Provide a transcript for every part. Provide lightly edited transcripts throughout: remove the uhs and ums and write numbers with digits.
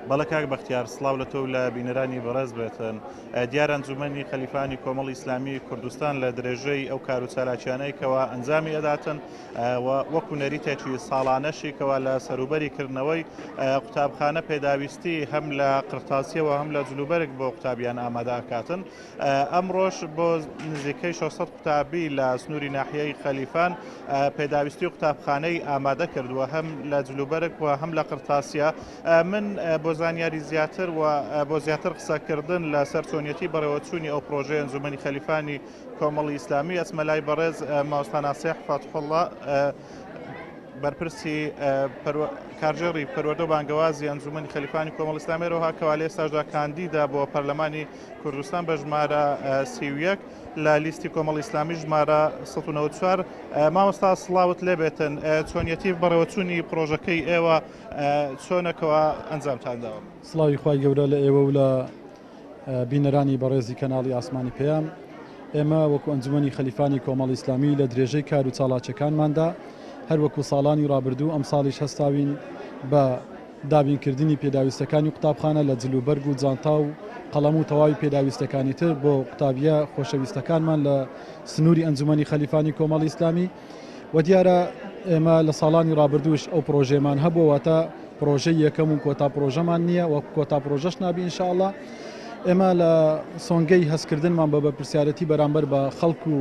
بەڵێ کاک بەختیار سڵاو لە تۆ و لە بینەرانی بەڕێز بێتن. دیارە ئەنجومەنی خەلیفانی کۆمەڵی ئیسلامی کوردستان لە درێژەی ئەو کار و چالاکیانەی کەوا ئەنجامی ئەداتن و وەکو نەریتێکی ساڵانەشی کەوا لە سەروبەری کردنەوەی قوتابخانە پێداویستی هەم لە قرتاسیەوە هەم لە جلوبەرگ بۆ قوتابیان ئامادە ئەکاتن. ئەمڕۆش بۆ نزیکەی 600 قوتابی لە سنووری ناحیەی خەلیفان پێداویستی قوتابخانەی ئامادە کردووە هەم لە جلوبەرگ و هەم لە قرتاسیە. من بۆ زانیاری زیاتر و بۆ زیاتر قسەکردن لەسەر چۆنیەتی بەڕێوەچوونی ئەو پرۆژەی ئەنجومەنی خەلیفانی کۆمەڵی ئیسلامی ئەچمە لای بەڕێز مامۆستا ناسیح فەتحوڵڵا بەرپرسی کارگێڕی پەروەردە و بانگەوازی ئەنجومەنی خەلیفانی کۆمەڵ ئیسلامی هەروەها کەوا لە ئێستاشدا کاندیدا بۆ پەرلەمانی کوردستان بە ژمارە 31 لە لیستی کۆمەڵی ئیسلامی ژمارە 194. مامۆستا سڵاوت لێبێتن، چۆنیەتی بەڕێوەچوونی پرۆژەکەی ئێوە چۆنە کەوا ئەنجامتان داوە؟ سڵاوی خوای گەورە لە ئێوە و لە بینەرانی بەڕێزی کەناڵی ئاسمانی پەیام. ئێمە وەکو ئەنجومەنی خەلیفانی کۆمەڵی ئیسلامی لە درێژەی کار و چاڵاکیەکانماندا هەر وەکو ساڵانی ڕابردوو ئەمساڵیش هەستاوین بە دابینکردنی پێداویستەکانی قوتابخانە لە جل و بەرگ و جانتا و قەڵەم و تەواوی پێداویستەکانی تر بۆ قوتابیە خۆشەویستەکانمان لە سنووری ئەنجومەنی خەلیفانی کۆمەڵی ئیسلامی و دیارە ئێمە لە ساڵانی ڕابردووش ئەو پرۆژەیەمان هەبووە، واتە پرۆژەی یەکەم و کۆتا پرۆژەمان نییە و کۆتا پرۆژەش نابی ان شاء اللە. ئێمە لە سۆنگەی هەستکردنمان بە بەرپرسیارەتی بەرامبەر بە خەڵک و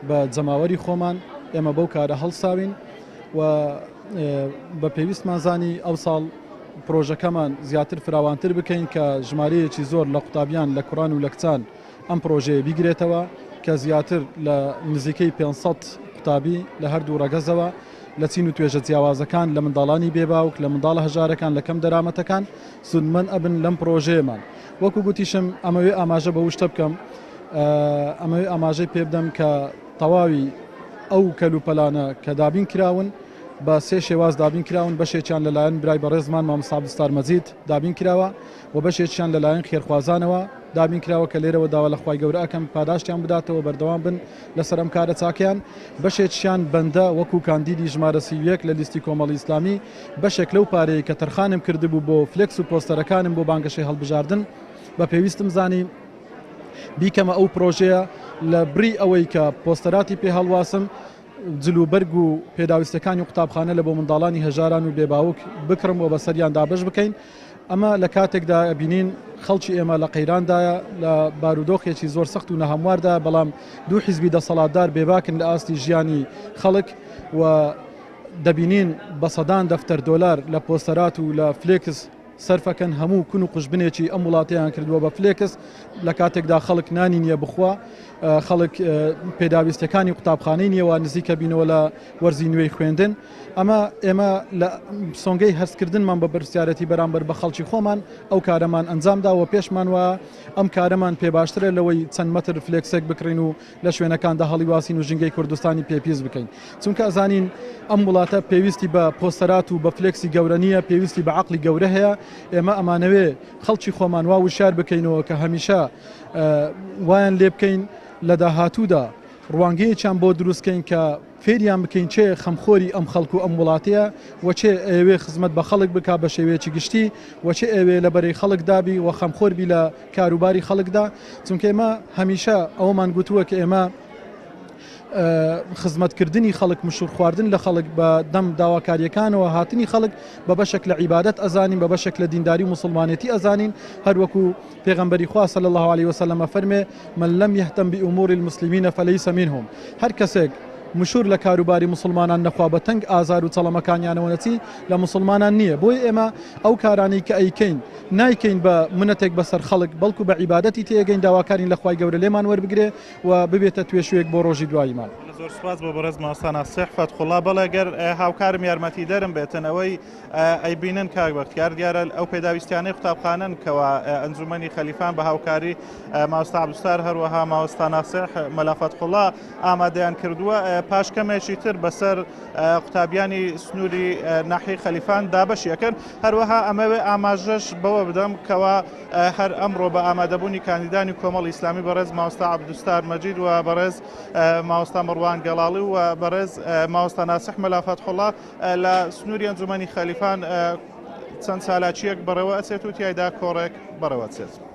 بە جەماوەری خۆمان ئێمە بەو کارە هەڵساوین و بە پێویستمان زانی ئەو ساڵ پرۆژەکەمان زیاتر فراوانتر بکەین کە ژمارەیەکی زۆر لە قوتابیان لە کوڕان و لە کچان ئەم پرۆژەیە بیگرێتەوە کە زیاتر لە نزیکەی 500 قوتابی لە هەردوو ڕەگەزەوە لە چین و توێژە جیاوازەکان لە منداڵانی بێباوک لە منداڵە هەژارەکان لە کەم دەرامەتەکان سوودمەند ئەبن لەم پرۆژەیەمان. وەکو گوتیشم ئەمەوێ ئاماژە بەو شتە بکەم ئەمەوێ ئاماژەی پێ بدەم کە تەواوی ئەو کەلوپەلانە کە دابین کراون بە سێ شێواز دابین کراون، بەشێکیان لەلایەن برای بەڕێزمان مامۆستا عەبدولستار مەجید دابین کراوە و بەشێکیان لەلایەن خێرخوازانەوە دابین کراوە کە لێرەوە داوا لە خوای گەورە ئەکەم پاداشتیان بداتەوە بەردەوام بن لەسەر ئەم کارە چاکەیان، بەشێکیان بەندە وەکو کاندیدی ژمارە 31 لە لیستی کۆمەڵی ئیسلامی بەشێک لەو پارەیەی کە تەرخانم کردبوو بۆ فلێکس و پۆستەرەکانم بۆ بانگەشەی هەڵبژاردن بە پێویستم زانی بیکەمە ئەو پرۆژەیە لە بری ئەوەی کە پۆستەراتی پێ هەڵواسم جل و بەرگ و پێداویستەکانی قوتابخانە لە بۆ منداڵانی هەژاران و بێباوک بکڕم و بەسەریان دابەش بکەین ئەمە لە کاتێکدا بینین خەڵکی ئێمە لە قەیراندایە لە بارودۆخێکی زۆر سەخت و نەهەمواردا بەڵام دوو حیزبی دەسەڵاتدار بێباکن لە ئاستی ژیانی خەڵک و دەبینین بە سەدان دەفتەر دۆلار لە پۆستەرات و لە فلێکس سەرفەکەن هەموو کون و قوژبنێکی ئەم وڵاتەیان کردووە بە فلێکس لە کاتێکدا خەڵک نانی نییە بخوا خەڵک پێداویستەکانی قوتابخانەی نییەوە نزیکە بینەوە لە وەرزی نوێی خوێندن ئەمە ئێمە لە سۆنگەی هەستکردنمان بە بەرپرسیارەتی بەرامبەر بە خەڵکی خۆمان ئەو کارەمان ئەنجامدا و پێشمان وە ئەم کارەمان پێ باشترە لەوەی چەند مەتر فلێکسێک بکڕین و لە شوێنەکاندا هەڵیواسین و ژینگەی کوردستانی پێ پیس بکەین چونکە ئەزانین ئەم وڵاتە پێویستی بە پۆستەرات و بە فلێکسی گەورە نییە پێویستی بە عەقڵی گەورە هەیە ئێمە ئەمانەوێ خەڵکی خۆمان وا وشیار بکەینەوە کە هەمیشە وایان لێ بکەین لە داهاتوودا ڕوانگەیەکیان بۆ دروستکەین کە فێریان بکەین کێ خەمخۆری ئەم خەڵک و ئەم وڵاتەیە و کێ ئەیەوێ خزمەت بە خەڵک بکا بە شێوەیەکی گشتی و کێ ئەیەوێ لە بەرەی خەڵکدا بی و خەمخۆر بی لە کاروباری خەڵکدا چونکە ئێمە هەمیشە ئەوەمان گوتووە کە ئێمە خزمەتکردنی خەڵک مشور خواردن لە خەڵک بە دەم داواکاریەکانەوە هاتنی خەڵک بە بەشێک لە عیبادەت ئەزانین بە بەشێک لە دینداری و موسڵمانێتی ئەزانین هەروەکو پێغەمبەری خوا صلی اللە علیە وسلم ئەفەرمێ، من لم یهتم بامور المسلمین فلیس منهم، هەر کەسێک مشور لە کاروباری موسڵمانان نەخوا بە تەنگ ئازار و چەڵەمەکانیانەوە نەچی لە موسڵمانان نییە، بۆیە ئێمە ئەو کارانەی کە ئەیکەین نایکەین بە منەتێک بەسەر خەڵک بەڵکو بە عیبادەتی تێئەگەین داواکارین لە خوای گەورە لێمان وەربگرێ و ببێتە توێشوێک بۆ ڕۆژی دواییمان. زۆر سوپاس بۆ بەڕێز مامۆستا ناسیح فەتحوڵا، بەڵێ گەر هاوکارم یارمەتیدەرم بێتن ئەوەی ئەیبینن کاک بەختیار دیارە ئەو پێداویستیانەی قوتابخانەن کەوا ئەنجومەنی خەلیفان بە هاوکاری ماوەستا عەبدولستار هەروەها ماوەستا ناسح مەلا فەتحوڵا ئامادەیان کردووە پاش کەمێکی تر بەسەر قوتابیانی سنووری ناحی خەلیفان دابەشی ئەکەن هەروەها ئەمەوێ ئاماژەش بەوە بدەم کەوا هەر ئەمڕۆ بە ئامادەبوونی کاندیدانی کۆمەڵی ئیسلامی بەڕێز ماوەستا عەبدولستار مەجید و بەڕێز ماوەستا مەڕوان گەڵاڵی و بەڕێز ماوەستا ناسح مەلا فەتحوڵا لە سنووری ئەنجومەنی خەلیفان چەند چالاکییەک بەڕێوە ئەچێت و تیایدا کۆڕێک بەڕێوە ئەچێت.